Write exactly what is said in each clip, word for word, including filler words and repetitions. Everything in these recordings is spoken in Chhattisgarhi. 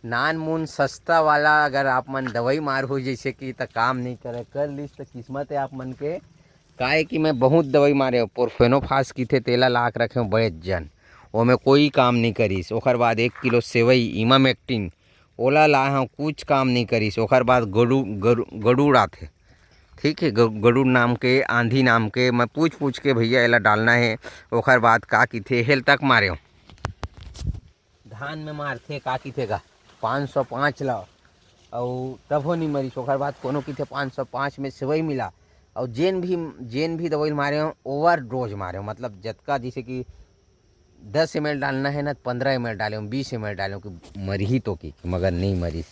नान मुन सस्ता वाला अगर आप मन दवाई मारहू जैसे कि, त काम नहीं करे, कर लिस त किस्मत है आप मन के। काहे कि मैं बहुत दवाई मारे हूँ, प्रोफेनोफास किथे तेला लाक रखे हूँ बड़े जन, ओमे कोई काम नहीं करिस। ओकर बाद एक किलो सेवई इमामेक्टिन, ओला लाए हूँ, कुछ काम नहीं करिस। ओकर बाद गड़ू गड़ू गड़ूड़ आथे, ठीक है, ग- गड़ूड़ नाम के, आंधी नाम के, मैं पूछ पूछ के भैया एला डालना है। ओकर बाद का किथे हेल तक मारे हूँ, धान में मारथे का किथे का पाँच सौ पाँच ला, अउ तभो नहीं मरिस। ओकर बाद कोनो किथे पाँच सौ पाँच में सेवई मिला, अउ जेन भी जेन भी दवाई मारे हो, ओवर डोज मारे हो, मतलब जतका जैसे कि दस एम एल डालना है ना, पंद्रह एम एल डाले हो, बीस एम एल डाले हो कि मरही तो कि, मगर नहीं मरिस।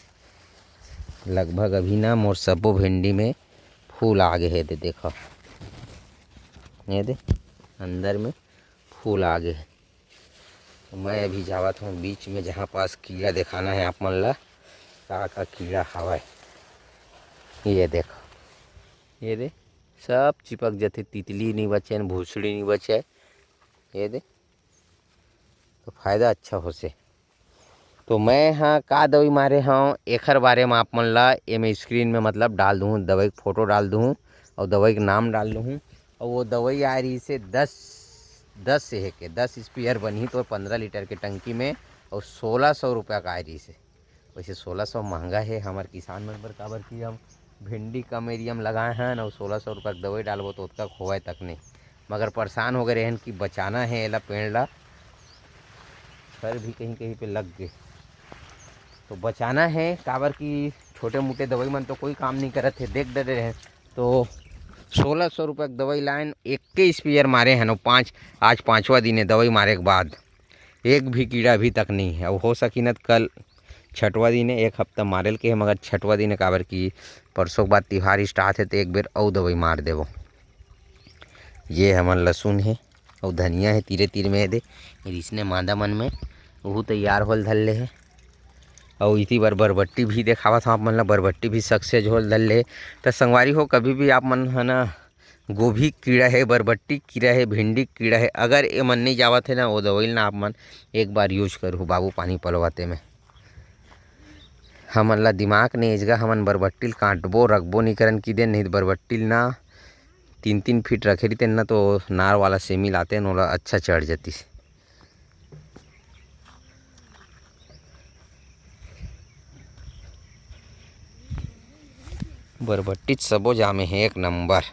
लगभग अभी ना मोर सब्बो भिंडी में फूल आ गए हे, दे देखो, ये दे अंदर में फूल आ गए हे। तो मैं अभी जावत हूँ बीच में, जहाँ पास कीड़ा दिखाना है आप मन ला, का का कीड़ा हवय। ये देखो, ये दे, सब चिपक जथे, तितली नहीं बचे, भूसड़ी नहीं बचे। ये दे, तो फायदा अच्छा होसे। तो मैं हा का दवाई मारे हव, एखर बारे में आप मन ला एमे स्क्रीन में मतलब डाल दूँ, दवाई के फोटो डाल दूँ और दवाई के नाम डाल दूँ। और वो दवाई आए रहिसे दस, दस से है के दस स्पेयर बनही तो पंद्रह लीटर के टंकी में, और सोलह सौ रुपया का आए रहिसे। वैसे सोलह सौ महंगा है हमर किसान मन बर, काबर कि हम भिंडी कम एरिया में लगाए हन, और सोलह सौ रुपया के दवाई डालबो तो ओतका होवय तक नहीं। मगर परेशान हो गए रहन कि बचाना है एला पेड़ ला, फर भी कहीं कहीं पे लग गए। तो बचाना है, काबर कि छोटे मोटे दवाई मन तो कोई काम नहीं करत है, देख डरे रहे। तो सोलह सौ रुपये के दवाई लाइन, एक के स्पेयर मारे हैं, पाँच, आज पाँचवा दिन है दवाई मारे के बाद, एक भी कीड़ा अभी तक नहीं है। अब हो सकी न कल छठवा दिन है, एक हफ्ता मारे ल के है, मगर छठवा दिन है, काबर कि परसों के बाद तिहार स्टार्ट है, तो एक बेर अउ दवाई मार देबो। ये हमर लहसुन हे अउ धनिया हे तीरे तीर में, ये दे, ये रिसने मांदा मन में, ओहू तैयार होल धर ले हे। अउ इति बर बरबट्टी भी देखावत हव आप मन ला, बरबट्टी भी सक्सेस होल धर ले हे। त संगवारी हो, कभी भी आप मन ह ना, गोभी कीड़ा हे, बरबट्टी कीड़ा हे, भिंडी कीड़ा हे, अगर ए मन नहीं जावत हे ना, वो दवाई ना आप मन एक बार यूज करहू, बाबू पानी पलवाते में। हमन ला दिमाग नहीं एजगा, हमन बरबट्टी ल काटबो, रखबो नहीं करन कि दे, नहीं त बरबट्टी ल ना तीन तीन फीट रखे रहितेन ना, तो नार वाला सेमी लातेन, ओला अच्छा चढ़ जतिस। बरबट्टीच सबो जामे हे, एक नंबर।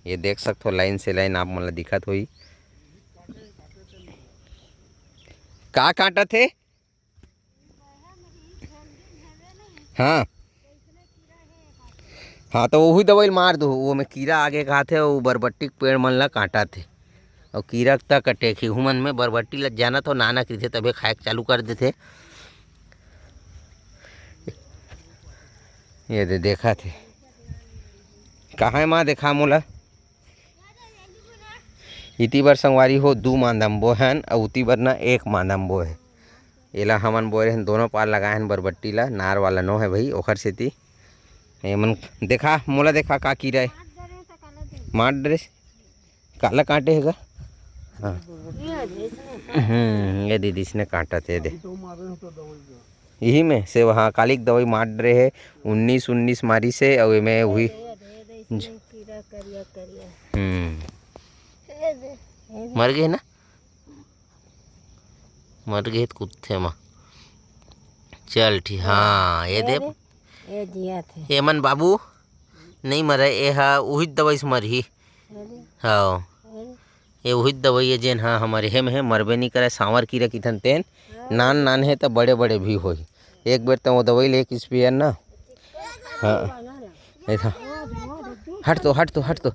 ये देख सकथो, लाइन से लाइन आप मन ला दिखत होही। का काटत हे? हाँ, हाँ, तो वही दवाई ल मार दो, वो में कीरा आगे खाथे, वो बरबट्टी के पेड़ मन ला काटत हे। अउ कीरा तक कटे, खिहू मन में बरबट्टी ल जानत हो, नानक रहिथे, तभे खाए के चालू कर देथे। ये दे, देखत हे। कहाँ हे माँ, देखा मोला। इति बर संगवारी हो, दू मांदम बोहन, अउ उति बर ना एक मांदम बोहे। एला हमन बोए रहन, दोनों पार लगाए हन बरबट्टी ला, नार वाला नो हे भाई, ओखर सेती। एमन देखा, मोला देखा का कीरा हे। मार डरे। काला काटे हे गा? हाँ। हम्म, ये दीदी इसने काटत हे, दे। यही में से वहाँ काली के दवाई मार डरे हे, उन्नीस उन्नीस मारी से, अउ एमे वही ज- कीरा करिया करिया। हम्म। मर गए ना? मर गए तो कुत्थे मा। चल ठीक, हाँ, ये दे। ए जिया थे। एमन बाबू नहीं मरे, ए हा उही दवाई से मरही। अरे, हाँ। अरे। ये उही दवाई हे जेन हा हमर हे में हे, मरबे नहीं करे, सांवर कीरा किथन तेन। हाँ। नान नान हे त बड़े बड़े भी होही। एक बेर त वो दवाई ले एक स्पेयर ना। हाँ। देखा। हट तो, हट तो, हट तो।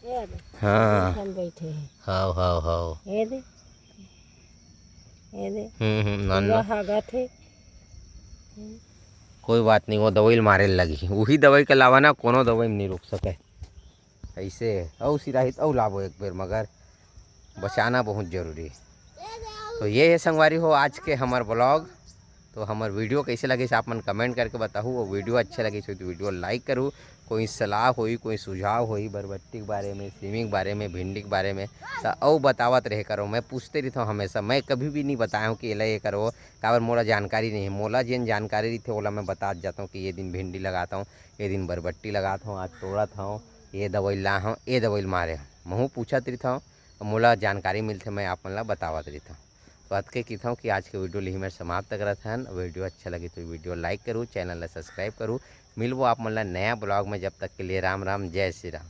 ये दे। हाँ। हम बैठे हैं। हाव, हाव, हाव। ये दे। ये दे। हम्म, हम्म, नान पूरा ना। हागत हे। कोई बात नहीं, वो दवाई ल मारे ल लगही। उही दवाई के अलावा ना कोनो दवाई में नहीं रुक सके। ऐसे अउ सिराही त अउ लाबो एक बेर, मगर बचाना बहुत जरूरी हे। तो ये हे संगवारी हो आज के हमर ब्लॉग। तो हमर वीडियो कैसे लगिस, आप मन कमेंट करके बताहू, और वीडियो अच्छा लगिस हो तो वीडियो लाइक करू। कोई सलाह होई, कोई सुझाव होई बरबट्टी के बारे में, सीमी के बारे में, भिंडी के बारे में, तो अउ बतावत रहे करो। मैं पूछते रहिथौं हमेशा, मैं कभी भी नहीं बताया हूँ कि एला ये करो, काबर मोला जानकारी नहीं है। मोला जेन जानकारी रहिथे ओला मैं बतात जाता हूँ कि ये दिन भिंडी लगाता हूँ, ये दिन बरबट्टी लगाता हूँ, आज तोड़त हूँ, ये दवाई ला हूँ, ये दवाई मारे हूँ, महूँ पूछत रहिथौं, मोला जानकारी मिलथे, मैं आप मन ला बतावत रहिथौं। तो अतके कहिथौं कि आज के वीडियो ल इही मेर समाप्त करत हन। वीडियो अच्छा लगी तो वीडियो लाइक करू, चैनल ला सब्सक्राइब करू। मिलबो आप मन ला नया ब्लॉग में, जब तक के लिए राम राम, जय श्री राम।